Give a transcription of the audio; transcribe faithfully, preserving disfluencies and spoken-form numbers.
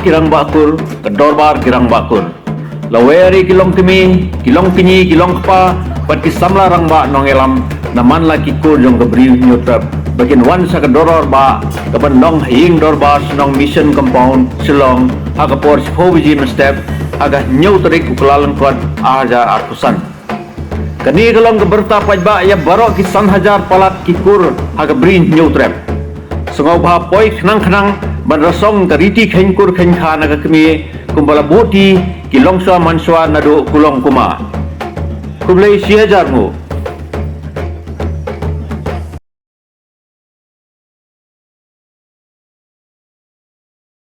ki rangbah kur, ka dorbar ki rangbah kur. La wer ïa ki longkmie, ki longkñi, ki longkpa, bad ki samla rangbah nongïalam, na man la ki kur jong ka Bri Hynñiewtrep, ba kin wan sha ka dorbar ba, kaban long ha ïing dorbar shnong Mission Compound, Shillong, ha ka por shiphew baje mynstep, ha ka hynñiew tarik u Kyllalyngkot, ar hajar arphew san. Kane ka long ka byrta paidbah ïa baroh ki san hajar palat ki kur ha ka Bri Hynñiewtrep. Sngewbha poi khnang khnang ban rasong ka riti kheiñ kur kheiñ kha na ka kmie kumba la buh ti ki longshuwa manshuwa naduh kulong kuma. Khublei shi hajar nguh.